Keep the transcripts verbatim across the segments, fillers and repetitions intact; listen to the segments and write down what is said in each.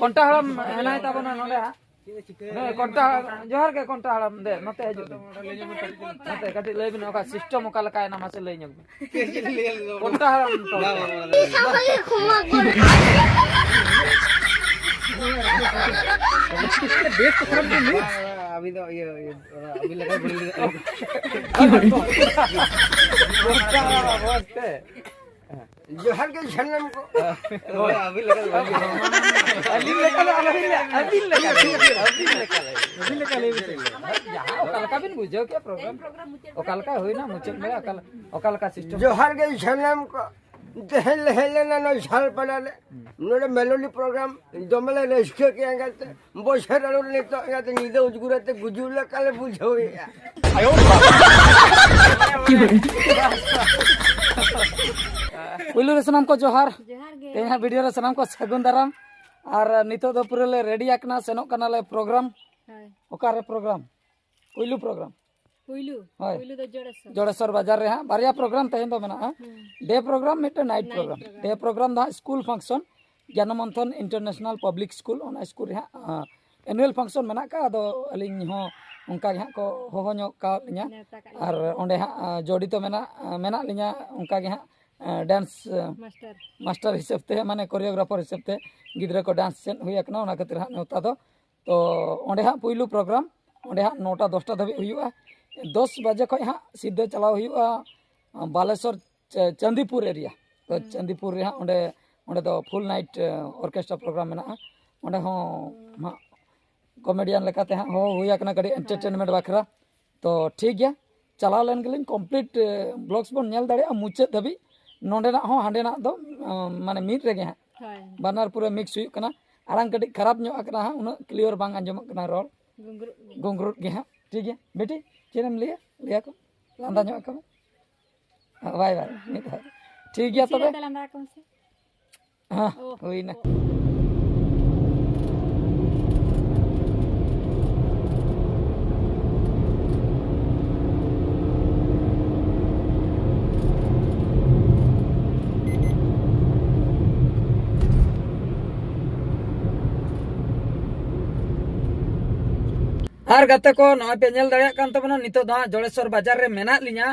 ᱠᱚᱱᱴᱟ ᱦᱟᱲᱟᱢ ᱦᱮᱱᱟᱭ ᱛᱟᱵᱚᱱᱟ ᱱᱚᱰᱮ ᱦᱟᱸᱜ᱾ ᱦᱮᱸ, ᱠᱚᱱᱴᱟ, ᱡᱚᱦᱟᱨ ᱜᱮ ᱠᱚᱱᱴᱟ ᱦᱟᱲᱟᱢ, ᱫᱮ ᱱᱚᱛᱮ ᱦᱤᱡᱩᱜ ᱵᱤᱱ᱾ ᱱᱚᱛᱮ ᱠᱟᱹᱴᱤᱡ ᱞᱟᱹᱭ ᱵᱤᱱ, ᱚᱠᱟ system ᱚᱠᱟ ᱞᱮᱠᱟᱭᱮᱱᱟ, ᱢᱟᱥᱮ ᱞᱟᱹᱭ ᱧᱚᱜ ᱵᱤᱱ᱾ ᱠᱚᱱᱴᱟ ᱦᱟᱲᱟᱢ ᱛᱚ᱾ ᱵᱮᱥ ᱠᱚ ᱠᱷᱟᱨᱟᱯ ᱜᱮ ᱢᱮᱱᱟᱜᱼᱟ᱾ ᱟᱹᱵᱤᱱ ᱫᱚ ᱤᱭᱟᱹ, ᱤᱭᱟᱹ, ᱚᱱᱟ ᱟᱹᱵᱤᱱ ᱞᱮᱠᱟ ᱵᱟᱹᱞᱤᱧ ᱞᱟᱹᱭ ᱫᱟᱲᱮᱭᱟᱜ ᱠᱟᱱᱟ᱾ ᱠᱚᱱᱴᱟ ᱦᱟᱲᱟᱢ ᱟᱵᱚ ᱛᱮ᱾ ᱡᱚᱦᱟᱨ ᱜᱮ ᱥᱟᱱᱟᱢ ᱠᱚ᱾ ᱦᱳᱭ, ᱟᱹᱵᱤᱱ ᱞᱮᱠᱟ ᱫᱚ ᱵᱟᱹᱞᱤᱧ ᱞᱟᱹᱭ ᱫᱟᱲᱮᱭᱟᱜ ᱠᱟᱱᱟ᱾ ᱟᱹᱞᱤᱧ ᱞᱮᱠᱟ ᱫᱚ ᱟᱞᱚᱵᱤᱱ ᱞᱟᱹᱭᱟ, ᱟᱹᱵᱤᱱ ᱞᱮᱠᱟ ᱞᱟᱹᱭ ᱵᱤᱱ, ᱟᱹᱵᱤᱱ ᱞᱮᱠᱟ ᱞᱟᱹᱭ ᱵᱤᱱ᱾ ᱡᱟᱦᱟᱸ ᱚᱠᱟ ᱞᱮᱠᱟ ᱵᱤᱱ ᱵᱩᱡᱷᱟᱹᱣ ᱠᱮᱫᱼᱟ program, ᱚᱠᱟ ᱞᱮᱠᱟ ᱦᱩᱭᱱᱟ ᱢᱩᱪᱟᱹᱫ ᱵᱮᱲᱟ, ᱚᱠᱟ ᱞᱮ-, ᱚᱠᱟ ᱞᱮᱠᱟ system? ᱡᱚᱦᱟᱨ ᱜᱮ ᱥᱟᱱᱟᱢ ᱠᱚ᱾ ᱛᱮᱦᱮᱧ ᱞᱮ ᱦᱮᱡ ᱞᱮᱱᱟ ᱱᱚᱣᱟ ᱥᱟᱞᱯᱟᱲᱟ ᱨᱮ, ᱱᱚᱰᱮ ᱢᱮᱞᱳᱰᱤ program, ᱫᱚᱢᱮ ᱞᱮ ᱨᱟᱹᱥᱠᱟᱹ ᱠᱮᱜᱼᱟ᱾ ᱮᱱᱛᱮ ᱵᱚᱪᱷᱚᱨ ᱟᱹᱞᱩ ᱨᱮ ᱱᱤᱛᱚᱜ ᱮᱸᱜᱟᱛᱮ ᱧᱤᱫᱟᱹ ᱩᱡᱽᱜᱩᱨ ᱟᱛᱮ ᱜᱩᱡᱩᱜ ᱞᱮᱠᱟ ᱞᱮ ᱵᱩᱡᱷᱟᱹᱣᱮᱫᱼᱟ᱾ ᱯᱩᱭᱞᱩ ᱨᱮ ᱥᱟᱱᱟᱢ ᱠᱚ ᱡᱚᱦᱟᱨ᱾ ᱡᱚᱦᱟᱨ ᱜᱮ᱾ ᱛᱮᱦᱮᱧᱟᱜ video ᱨᱮ ᱥᱟᱱᱟᱢ ᱠᱚ ᱥᱟᱹᱜᱩᱱ ᱫᱟᱨᱟᱢ᱾ ᱟᱨ ᱱᱤᱛᱚᱜ ᱫᱚ ᱯᱩᱨᱟᱹ ᱞᱮ ready ᱟᱠᱟᱱᱟ, ᱥᱮᱱᱚᱜ ᱠᱟᱱᱟᱞᱮ program᱾ ᱦᱳᱭ᱾ ᱚᱠᱟᱨᱮ program? ᱯᱩᱭᱞᱩ program᱾ ᱯᱩᱭᱞᱩ? ᱦᱳᱭ᱾ ᱯᱩᱭᱞᱩ ᱫᱚ ᱡᱚᱲᱮᱥᱚᱨ᱾ ᱡᱚᱲᱮᱥᱚᱨ ᱵᱟᱡᱟᱨ ᱨᱮ ᱦᱟᱸᱜ ᱵᱟᱨᱭᱟ program ᱛᱮᱦᱮᱧ ᱫᱚ ᱢᱮᱱᱟᱜᱼᱟ᱾ ᱦᱩᱸ᱾ Day program, ᱢᱤᱫᱴᱮᱱ night night program᱾ Program᱾ Day program ᱫᱚ ᱦᱟᱸᱜ school function, ᱜᱮᱭᱟᱱᱚ ᱢᱚᱱᱛᱷᱚᱱ International Public School, ᱚᱱᱟ school ᱨᱮ ᱦᱟᱸᱜ, ᱟᱸ, annual function ᱢᱮᱱᱟᱜ ᱟᱠᱟᱫ᱾ ᱟᱫᱚ ᱟᱹᱞᱤᱧ ᱦᱚᱸ ᱚᱱᱠᱟ ᱜᱮ ᱦᱟᱸᱜ ᱠᱚ ᱦᱚᱦᱚ ᱧᱚᱜ ᱠᱟᱣᱟᱫ ᱞᱤᱧᱟ᱾ ᱱᱮᱣᱛᱟ ᱠᱟᱜ ᱞᱤᱧᱟ᱾ ᱟᱨ ᱚᱸᱰᱮ ᱦᱟᱸᱜ, ᱟᱸ, ᱡᱚᱲᱤᱛᱚ ᱢᱮᱱᱟᱜ, ᱟᱸ, ᱢᱮᱱᱟᱜ ᱞᱤᱧᱟ ᱚᱱᱠᱟ ᱜᱮ ᱦᱟᱸᱜ, ᱟᱸ, dance, ᱟᱸ, master᱾ Master ᱦᱤᱥᱟᱹᱵ ᱛᱮ, ᱢᱟᱱᱮ choreographer ᱦᱤᱥᱟᱹᱵ ᱛᱮ ᱜᱤᱫᱽᱨᱟᱹ ᱠᱚ dance ᱪᱮᱫ ᱦᱩᱭ ᱟᱠᱟᱱᱟ, ᱚᱱᱟ ᱠᱷᱟᱹᱛᱤᱨ ᱦᱟᱸᱜ ᱱᱮᱣᱛᱟ ᱫᱚ᱾ ᱛᱚ ᱚᱸᱰᱮ ᱦᱟᱸᱜ ᱯᱩᱭᱞᱩ program, ᱚᱸᱰᱮ ᱦᱟᱸᱜ ᱱᱚᱴᱟ ᱫᱚᱥᱴᱟ ᱫᱷᱟᱹᱵᱤᱡ ᱦᱩᱭᱩᱜᱼᱟ᱾ ᱫᱚᱥ ᱵᱟᱡᱮ ᱠᱷᱚᱱ ᱦᱟᱸᱜ ᱥᱤᱫᱷᱟᱹ ᱪᱟᱞᱟᱣ ᱦᱩᱭᱩᱜᱼᱟ, ᱟᱸ, ᱵᱟᱞᱮᱥᱚᱨ ᱪᱟ-, ᱪᱟᱸᱫᱤᱯᱩᱨ area᱾ ᱛᱚ ᱦᱩᱸ᱾ ᱪᱟᱸᱫᱤᱯᱩᱨ ᱨᱮ ᱦᱟᱸᱜ ᱚᱸᱰᱮ, ᱚᱸᱰᱮ ᱫᱚ full night, ᱮ, orchestra program ᱢᱮᱱᱟᱜᱼᱟ᱾ ᱚᱸᱰᱮ ᱦᱚᱸ ᱦᱩᱸ᱾ ᱦᱟᱸᱜ comedian ᱞᱮᱠᱟᱛᱮ ᱦᱟᱸᱜ ᱦᱚᱦᱚ ᱦᱩᱭ ᱟᱠᱟᱱᱟ ᱠᱟᱹᱴᱤᱡ ᱦᱮᱸ᱾ Entertainment ᱵᱟᱠᱷᱨᱟ᱾ ᱛᱚ ᱴᱷᱤᱠ ᱜᱮᱭᱟ, ᱪᱟᱞᱟᱣ ᱞᱮᱱ ᱜᱮᱞᱤᱧ, complete, ᱮ, vlogs ᱵᱚᱱ ᱧᱮᱞ ᱫᱟᱲᱮᱭᱟᱜᱼᱟ ᱢᱩᱪᱟᱹᱫ ᱫᱷᱟᱹᱵᱤᱡ᱾ ᱱᱚᱸᱰᱮᱱᱟᱜ ᱦᱚᱸ ᱦᱟᱸᱰᱮᱱᱟᱜ ᱫᱚ, ᱮ, ᱢᱟᱱᱮ ᱢᱤᱫ ᱨᱮᱜᱮ ᱦᱟᱸᱜ᱾ ᱦᱳᱭ᱾ ᱵᱟᱱᱟᱨ ᱯᱩᱨᱟᱹ mix ᱦᱩᱭᱩᱜ ᱠᱟᱱᱟ᱾ ᱟᱲᱟᱝ ᱠᱟᱹᱴᱤᱡ ᱠᱷᱟᱨᱟᱯ ᱧᱚᱜ ᱟᱠᱟᱱᱟ ᱦᱟᱸᱜ, ᱩᱱᱟᱹᱜ clear ᱵᱟᱝ ᱟᱸᱡᱚᱢᱚᱜ ᱠᱟᱱᱟ ᱨᱚᱲ᱾ ᱜᱩᱝᱜᱽᱨᱩᱜ ᱜᱮ᱾ ᱜᱩᱝᱜᱽᱨᱩᱜ ᱜᱮ ᱦᱟᱸᱜ᱾ ᱴᱷᱤᱠ ᱜᱮᱭᱟ ᱵᱮᱴᱤ, ᱪᱮᱫ ᱮᱢ ᱞᱟᱹᱭᱟ? ᱞᱟᱹᱭᱟ ᱠᱚ, ᱞᱟᱸᱫᱟ ᱧᱚᱜ ᱟᱠᱚ ᱢᱮ᱾ ᱵᱟᱭ ᱵᱟᱭ, ᱢᱤᱫ ᱫᱷᱟᱣ᱾ ᱴᱷᱤᱠ ᱜᱮᱭᱟ ᱛᱚᱵᱮ᱾ ᱞᱟᱸᱫᱟ ᱟᱠᱚ ᱢᱮᱥᱮ᱾ ᱦᱮᱸ, ᱚ, ᱦᱩᱭᱱᱟ᱾ ᱚ᱾ ᱟᱨ ᱜᱟᱛᱮ ᱠᱚ, ᱱᱚᱜᱼᱚᱭ ᱯᱮ ᱧᱮᱞ ᱫᱟᱲᱮᱭᱟᱜ ᱠᱟᱱ ᱛᱟᱵᱚᱱᱟ, ᱱᱤᱛᱚᱜ ᱫᱚ ᱦᱟᱸᱜ ᱡᱚᱲᱮᱥᱚᱨ ᱵᱟᱡᱟᱨ ᱨᱮ ᱢᱮᱱᱟᱜ ᱞᱤᱧᱟ᱾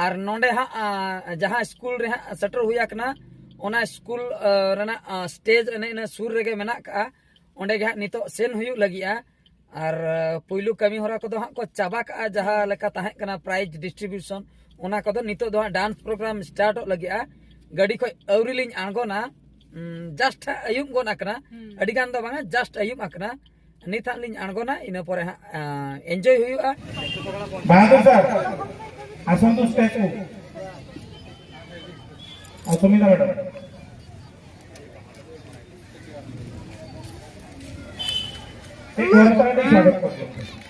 ᱟᱨ ᱱᱚᱰᱮ ᱦᱟᱸᱜ, ᱟ, ᱡᱟᱦᱟᱸ ᱥᱠᱩᱞ ᱨᱮ ᱦᱟᱸᱜ ᱥᱮᱴᱮᱨ ᱦᱩᱭ ᱟᱠᱟᱱᱟ, ᱚᱱᱟ ᱥᱠᱩᱞ, ᱟ, ᱨᱮᱱᱟᱜ, ᱟ, ᱥᱴᱮᱡᱽ ᱮᱱᱮ ᱤᱱᱟᱹ ᱥᱩᱨ ᱨᱮᱜᱮ ᱢᱮᱱᱟᱜ ᱠᱟᱜᱼᱟ᱾ ᱚᱸᱰᱮ ᱜᱮ ᱦᱟᱸᱜ ᱱᱤᱛᱚᱜ ᱥᱮᱱ ᱦᱩᱭᱩᱜ ᱞᱟᱹᱜᱤᱫᱼᱟ᱾ ᱟᱨ, ᱟ, ᱯᱩᱭᱞᱩ ᱠᱟᱹᱢᱤ ᱦᱚᱨᱟ ᱠᱚᱫᱚ ᱦᱟᱸᱜ ᱠᱚ ᱪᱟᱵᱟ ᱠᱟᱜᱼᱟ, ᱡᱟᱦᱟᱸ ᱞᱮᱠᱟ ᱛᱟᱦᱮᱸ ᱠᱟᱱᱟ ᱯᱨᱟᱭᱤᱡᱽ ᱰᱤᱥᱴᱨᱤᱵᱤᱭᱩᱥᱚᱱ, ᱚᱱᱟ ᱠᱚᱫᱚ ᱱᱤᱛᱚᱜ ᱫᱚ ᱦᱟᱸᱜ ᱰᱟᱱᱥ ᱯᱨᱳᱜᱨᱟᱢ ᱥᱴᱟᱨᱴᱚᱜ ᱞᱟᱹᱜᱤᱫᱼᱟ᱾ ᱜᱟᱹᱰᱤ ᱠᱷᱚᱡ ᱟᱹᱣᱨᱤ ᱞᱤᱧ ᱟᱬᱜᱚᱱᱟ, ᱩᱢ, ᱡᱟᱥᱴ ᱦᱟᱸᱜ ᱟᱹᱭᱩᱵ ᱜᱚᱫ ᱟᱠᱟᱱᱟ, ᱦᱩᱸ᱾ ᱟᱹᱰᱤ ᱜᱟᱱ ᱫᱚ ᱵᱟᱝᱟ, ᱡᱟᱥᱴ ᱟᱹᱭᱩᱵ ᱟᱠᱟᱱᱟ᱾ ᱱᱤᱛ ᱦᱟᱸᱜ ᱞᱤᱧ ᱟᱬᱜᱚᱱᱟ, ᱤᱱᱟᱹ ᱯᱚᱨᱮ ᱦᱟᱸᱜ, ᱟ, ᱮᱱᱡᱚᱭ ᱦᱩᱭᱩᱜᱼᱟ᱾ ବାହାଦୁର ସାର୍, ଆସନ୍ତୁ ଷ୍ଟେଜକୁ। ଆଉ ସୁମିତା ମ୍ୟାଡାମ। ଏ ଘର ସାରା ଟିକେ ସ୍ୱାଗତ କରିଦିଅନ୍ତୁ।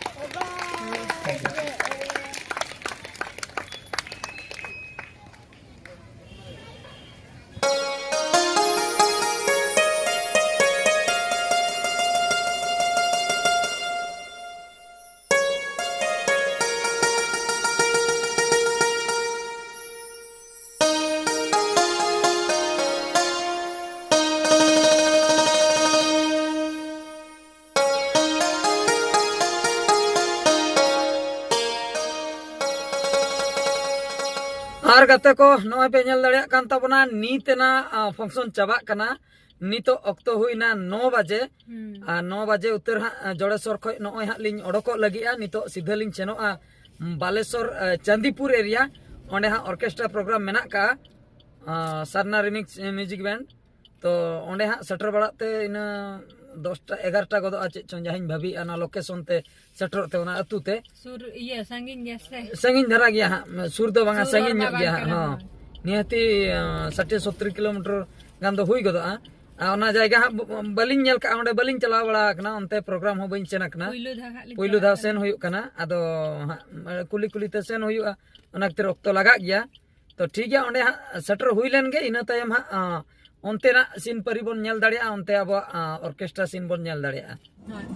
ᱟᱨ ᱜᱟᱛᱮ ᱠᱚ, ᱱᱚᱜᱼᱚᱭ ᱯᱮ ᱧᱮᱞ ᱫᱟᱲᱮᱭᱟᱜ ᱠᱟᱱ ᱛᱟᱵᱚᱱᱟ, ᱱᱤᱛ ᱮᱱᱟ, ᱟ, ᱯᱷᱟᱝᱥᱚᱱ ᱪᱟᱵᱟᱜ ᱠᱟᱱᱟ᱾ ᱱᱤᱛᱚᱜ ᱚᱠᱛᱚ ᱦᱩᱭᱱᱟ ᱱᱚ ᱵᱟᱡᱮ᱾ ᱦᱩᱸ᱾ ᱟᱨ ᱱᱚ ᱵᱟᱡᱮ ᱩᱛᱟᱹᱨ ᱦᱟᱸᱜ, ᱟ, ᱡᱚᱲᱮᱥᱚᱨ ᱠᱷᱚᱡ ᱱᱚᱜᱼᱚᱭ ᱦᱟᱸᱜ ᱞᱤᱧ ᱚᱰᱚᱠᱚᱜ ᱞᱟᱹᱜᱤᱫᱼᱟ᱾ ᱱᱤᱛᱚᱜ ᱥᱤᱫᱷᱟᱹ ᱞᱤᱧ ᱥᱮᱱᱚᱜᱼᱟ, ᱩᱸ, ᱵᱟᱞᱮᱥᱚᱨ, ᱟ, ᱪᱟᱸᱫᱤᱯᱩᱨ ᱮᱨᱤᱭᱟ᱾ ᱚᱸᱰᱮ ᱦᱟᱸᱜ ᱚᱨᱠᱮᱥᱴᱨᱟ ᱯᱨᱳᱜᱨᱟᱢ ᱢᱮᱱᱟᱜ ᱠᱟᱜᱼᱟ, ᱟ, ᱥᱟᱨᱱᱟ ᱨᱤᱢᱤᱠᱥ, ᱮ, ᱢᱤᱣᱡᱤᱠ ᱵᱮᱱᱰ᱾ ᱛᱚ ᱚᱸᱰᱮ ᱦᱟᱸᱜ ᱥᱮᱴᱮᱨ ᱵᱟᱲᱟᱜ ᱛᱮ ᱤᱱᱟᱹ ᱫᱚᱥᱴᱟ ᱮᱜᱟᱨᱚᱴᱟ ᱜᱚᱫᱚᱜᱼᱟ, ᱪᱮᱫ ᱪᱚᱝ ᱡᱟᱦᱟᱸᱧ ᱵᱷᱟᱹᱵᱤᱭᱮᱜᱼᱟ, ᱚᱱᱟ ᱞᱳᱠᱮᱥᱚᱱ ᱛᱮ ᱥᱮᱴᱮᱨᱚᱜ ᱛᱮ, ᱚᱱᱟ ᱟᱹᱛᱩ ᱛᱮ᱾ ᱥᱩᱨ, ᱤᱭᱟᱹ, ᱥᱟᱺᱜᱤᱧ ᱜᱮᱭᱟ ᱥᱮ? ᱥᱟᱺᱜᱤᱧ ᱫᱷᱟᱨᱟ ᱜᱮᱭᱟ ᱦᱟᱸᱜ, ᱥᱩᱨ ᱫᱚ ᱵᱟᱝᱟ, ᱥᱩᱨ ᱥᱟᱺᱜᱤᱧ ᱦᱚᱲ ᱧᱚᱜ ᱢᱟ ᱜᱮᱭᱟ ᱵᱟᱝ ᱦᱟᱸᱜ, ᱠᱟᱱᱟ᱾ ᱦᱚᱸ᱾ ᱱᱤᱦᱟᱹᱛᱤ, ᱟᱸ, ᱥᱟᱴᱷᱤ ᱥᱚᱛᱛᱚᱨ ᱠᱤᱞᱳᱢᱤᱴᱟᱨ ᱜᱟᱱ ᱫᱚ ᱦᱩᱭ ᱜᱚᱫᱚᱜᱼᱟ᱾ ᱟᱨ ᱚᱱᱟ ᱡᱟᱭᱜᱟ ᱦᱟᱸᱜ ᱵ-, ᱵᱟᱹᱞᱤᱧ ᱧᱮᱞ ᱠᱟᱜᱼᱟ, ᱚᱸᱰᱮ ᱵᱟᱹᱞᱤᱧ ᱪᱟᱞᱟᱣ ᱵᱟᱲᱟ ᱟᱠᱟᱱᱟ, ᱚᱱᱛᱮ ᱯᱨᱳᱜᱨᱟᱢ ᱦᱚᱸ ᱵᱟᱹᱧ ᱥᱮᱱ ᱟᱠᱟᱱᱟ᱾ ᱯᱩᱭᱞᱩ ᱫᱷᱟᱣ ᱦᱟᱸᱜ ᱞᱤᱧ ᱯᱩᱭᱞᱩ ᱪᱟᱞᱟᱣ ᱫᱷᱟᱣ ᱞᱮᱱᱟ᱾ ᱥᱮᱱ ᱦᱩᱭᱩᱜ ᱠᱟᱱᱟ, ᱟᱫᱚ ᱦᱟᱸᱜ ᱠᱩᱞᱤ ᱠᱩᱞᱤ ᱛᱮ ᱥᱮᱱ ᱦᱩᱭᱩᱜᱼᱟ, ᱚᱱᱟ ᱠᱷᱟᱹᱛᱤᱨ ᱚᱠᱛᱚ ᱞᱟᱜᱟᱜ ᱜᱮᱭᱟ᱾ ᱛᱚ ᱴᱷᱤᱠ ᱜᱮᱭᱟ, ᱚᱸᱰᱮ ᱦᱟᱸᱜ ᱥᱮᱴᱮᱨ ᱦᱩᱭ ᱞᱮᱱ ᱜᱮ, ᱤᱱᱟᱹ ᱛᱟᱭᱚᱢ ᱦᱟᱸᱜ, ᱟᱸ, ᱚᱱᱛᱮᱱᱟᱜ ᱥᱤᱱ ᱯᱟᱹᱨᱤ ᱵᱚᱱ ᱧᱮᱞ ᱫᱟᱲᱮᱭᱟᱜᱼᱟ, ᱚᱱᱛᱮ ᱟᱵᱚᱣᱟᱜ, ᱟᱸ, ᱚᱨᱠᱮᱥᱴᱨᱟ ᱥᱤᱱ ᱵᱚᱱ ᱧᱮᱞ ᱫᱟᱲᱮᱭᱟᱜᱼᱟ᱾ ᱦᱳᱭ᱾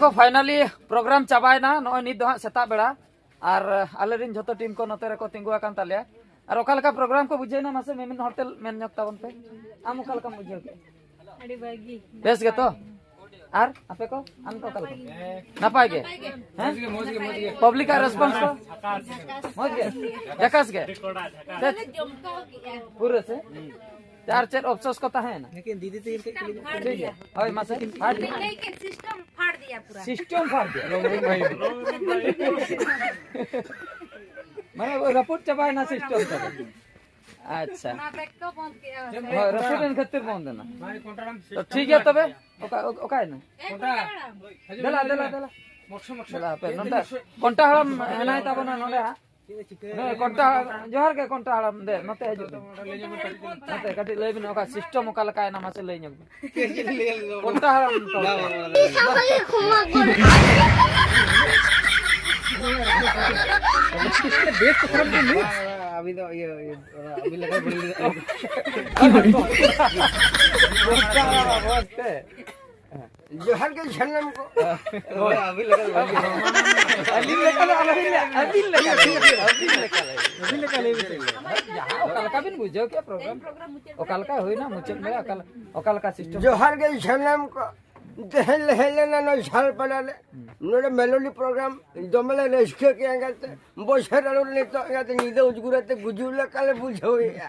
ᱛᱚ finally program ᱪᱟᱵᱟᱭᱮᱱᱟ, ᱱᱚᱜᱼᱚᱭ ᱱᱤᱛ ᱫᱚ ᱦᱟᱸᱜ ᱥᱮᱛᱟᱜ ᱵᱮᱲᱟ᱾ ᱟᱨ ᱟᱞᱮ ᱨᱮᱱ ᱡᱷᱚᱛᱚ ᱴᱤᱢ ᱠᱚ ᱱᱚᱛᱮ ᱨᱮᱠᱚ ᱛᱤᱸᱜᱩ ᱟᱠᱟᱱ ᱛᱟᱞᱮᱭᱟ᱾ ᱟᱨ ᱚᱠᱟ ᱞᱮᱠᱟ ᱯᱨᱳᱜᱨᱟᱢ ᱠᱚ ᱵᱩᱡᱷᱟᱹᱣᱱᱟ, ᱢᱟᱥᱮ ᱢᱤᱢᱤᱫ ᱦᱚᱲ ᱛᱮ ᱢᱮᱱ ᱧᱚᱜ ᱛᱟᱵᱚᱱ ᱯᱮ᱾ ᱟᱢ ᱚᱠᱟ ᱞᱮᱠᱟᱢ ᱵᱩᱡᱷᱟᱹᱣ ᱠᱮᱫᱟ? ᱟᱹᱰᱤ ᱵᱷᱟᱹᱜᱤ᱾ ᱵᱮᱥ ᱜᱮᱛᱚ? ᱟᱨ ᱟᱯᱮ ᱠᱚ, ᱟᱢ ᱠᱚ ᱚᱠᱟ ᱞᱮᱠᱟ? ᱱᱟᱯᱟᱭ ᱜᱮ? ᱦᱮᱸ? ᱯᱟᱵᱽᱞᱤᱠ ᱟᱜ ᱨᱮᱥᱯᱚᱱᱥ ᱠᱚ? ᱢᱚᱡᱽ ᱜᱮ? ᱡᱟᱠᱟᱥ ᱜᱮ? ᱯᱩᱨᱟᱹ ᱥᱮ? ᱟᱨ ᱪᱮᱫ ᱚᱯᱥᱚᱥ ᱠᱚ ᱛᱟᱦᱮᱸᱭᱮᱱᱟ? ᱴᱷᱤᱠ ᱜᱮᱭᱟ᱾ ᱦᱳᱭ, ᱢᱟᱥᱮ᱾ ᱯᱷᱟᱴ ᱜᱮ᱾ ᱞᱟᱹᱭ ᱠᱮᱫ system ᱯᱷᱟᱴ ᱫᱤᱭᱟ ᱯᱩᱨᱟ᱾ ᱥᱤᱥᱴᱮᱢ ᱯᱷᱟᱴ ᱜᱮ᱾ ᱢᱟᱱᱮ ᱳᱭ ᱨᱟᱹᱯᱩᱫ ᱪᱟᱵᱟᱭᱮᱱᱟ ᱥᱤᱥᱴᱮᱢ ᱛᱟᱵᱚᱱ᱾ ᱟᱪᱪᱷᱟ᱾ ᱚᱱᱟ ᱵᱮᱜᱽ ᱠᱚ ᱵᱚᱱᱫ ᱠᱮᱜᱼᱟ᱾ ᱦᱳᱭ, ᱨᱟᱹᱯᱩᱫ ᱮᱱ ᱠᱷᱟᱹᱛᱤᱨ ᱵᱚᱱᱫ ᱮᱱᱟ᱾ ᱛᱚ, ᱴᱷᱤᱠ ᱜᱮᱭᱟ ᱛᱚᱵᱮ᱾ ᱚᱠᱟ, ᱚᱠᱟᱭᱮᱱᱟ? ᱮ, ᱠᱚᱱᱴᱟ ᱦᱟᱲᱟᱢ᱾ ᱫᱮᱞᱟ, ᱫᱮᱞᱟ, ᱫᱮᱞᱟ᱾ ᱫᱮᱞᱟ, ᱦᱟᱯᱮ, ᱱᱚᱰᱮ ᱠᱚᱱᱴᱟ ᱦᱟᱲᱟᱢ ᱦᱮᱱᱟᱭ ᱛᱟᱵᱚᱱᱟ ᱱᱚᱰᱮ ᱦᱟᱸᱜ᱾ ᱦᱮᱸ, ᱠᱚᱱᱴᱟ ᱦᱟᱲᱟᱢ, ᱡᱚᱦᱟᱨ ᱜᱮ ᱠᱚᱱᱴᱟ ᱦᱟᱲᱟᱢ, ᱫᱮ, ᱱᱚᱛᱮ ᱦᱤᱡᱩᱜ ᱵᱤᱱ᱾ ᱱᱚᱛᱮ ᱠᱟᱹᱴᱤᱡ ᱞᱟᱹᱭ ᱵᱤᱱ, ᱚᱠᱟ ᱥᱤᱥᱴᱮᱢ ᱚᱠᱟ ᱞᱮᱠᱟᱭᱮᱱᱟ, ᱢᱟᱥᱮ ᱞᱟᱹᱭ ᱧᱚᱜ ᱵᱤᱱ᱾ ᱠᱚᱱᱴᱟ ᱦᱟᱲᱟᱢ ᱛᱚ᱾ ᱵᱮᱥ ᱠᱚ ᱠᱷᱟᱨᱟᱯ ᱵᱤᱱ ᱞᱟᱹᱭ᱾ ᱟᱹᱵᱤᱱ ᱫᱚ ᱤᱭᱟᱹ, ᱤᱭᱟᱹ, ᱚᱱᱟ ᱟᱹᱵᱤᱱ ᱞᱮᱠᱟ ᱵᱟᱹᱞᱤᱧ ᱞᱟᱹᱭ ᱫᱟᱲᱮᱭᱟᱜᱼᱟ᱾ ᱠᱚᱱᱴᱟ ᱦᱟᱲᱟᱢ ᱢᱚᱡᱽ ᱛᱮ᱾ ᱡᱚᱦᱟᱨ ᱜᱮ ᱥᱟᱱᱟᱢ ᱠᱚ᱾ ᱦᱳᱭ, ᱟᱹᱵᱤᱱ ᱞᱮᱠᱟ ᱫᱚ ᱵᱟᱹᱞᱤᱧ ᱞᱟᱹᱭ ᱫᱟᱲᱮᱭᱟᱜᱼᱟ᱾ ᱟᱹᱞᱤᱧ ᱞᱮᱠᱟ ᱫᱚ ᱟᱹᱵᱤᱱ ᱞᱮᱠᱟ, ᱟᱹᱵᱤᱱ ᱞᱮᱠᱟ, ᱟᱹᱵᱤᱱ ᱞᱮᱠᱟ ᱞᱟᱹᱭ ᱵᱤᱱ᱾ ᱡᱟᱦᱟᱸ ᱚᱠᱟ ᱞᱮᱠᱟ ᱵᱤᱱ ᱵᱩᱡᱷᱟᱹᱣ ᱠᱮᱫ ᱯᱨᱳᱜᱨᱟᱢ, ᱚᱠᱟ ᱞᱮᱠᱟ ᱦᱩᱭᱱᱟ ᱢᱩᱪᱟᱹᱫ ᱵᱮᱲᱟ, ᱚᱠᱟ ᱞᱮ-, ᱚᱠᱟ ᱞᱮᱠᱟ ᱥᱤᱥᱴᱮᱢ? ᱡᱚᱦᱟᱨ ᱜᱮ ᱥᱟᱱᱟᱢ ᱠᱚ᱾ ᱛᱮᱦᱮᱧ ᱞᱮ ᱦᱮᱡ ᱞᱮᱱᱟ ᱱᱚᱣᱟ ᱡᱷᱟᱲᱯᱟᱲᱟ ᱨᱮ᱾ ᱱᱚᱰᱮ ᱢᱮᱞᱳᱰᱤ ᱯᱨᱳᱜᱨᱟᱢ ᱫᱚᱢᱮ ᱞᱮ ᱨᱟᱹᱥᱠᱟᱹ ᱠᱮᱜᱼᱟ᱾ ᱮᱱᱠᱷᱟᱱ ᱛᱮ ᱵᱚᱪᱷᱚᱨ ᱟᱞᱚ ᱧᱤᱫᱟᱹ ᱩᱡᱽᱜᱩᱨ ᱟᱛᱮ ᱜᱩᱡᱩᱜ ᱞᱮᱠᱟ ᱞᱮ ᱵᱩᱡᱷᱟᱹᱣᱮᱫᱼᱟ᱾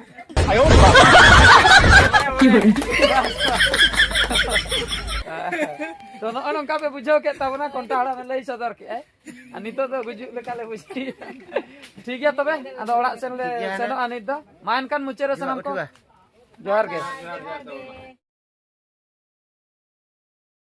ᱛᱚ, ᱱᱚᱜᱼᱚ ᱱᱚᱝᱠᱟ ᱯᱮ ᱵᱩᱡᱷᱟᱹᱣ ᱠᱮᱫ ᱛᱟᱵᱚᱱᱟ, ᱠᱚᱱᱴᱟ ᱦᱟᱲᱟᱢᱮ ᱞᱟᱹᱭ ᱥᱚᱫᱚᱨ ᱠᱮᱫᱼᱟᱭ᱾ ᱟᱨ ᱱᱤᱛᱚᱜ ᱫᱚ ᱜᱩᱡᱩᱜ ᱞᱮᱠᱟ ᱞᱮ ᱵᱩᱡᱷᱟᱹᱣᱮᱫᱼᱟ᱾ ᱴᱷᱤᱠ ᱜᱮᱭᱟ ᱛᱚᱵᱮ, ᱟᱫᱚ ᱚᱲᱟᱜ ᱥᱮᱱ ᱞᱮ ᱥᱮᱱᱚᱜᱼᱟ ᱱᱤᱛ ᱫᱚ᱾ ᱢᱟ ᱮᱱᱠᱷᱟᱱ ᱢᱩᱪᱟᱹᱫ ᱨᱮ ᱥᱟᱱᱟᱢ ᱠᱚ ᱡᱚᱦᱟᱨ ᱜᱮ᱾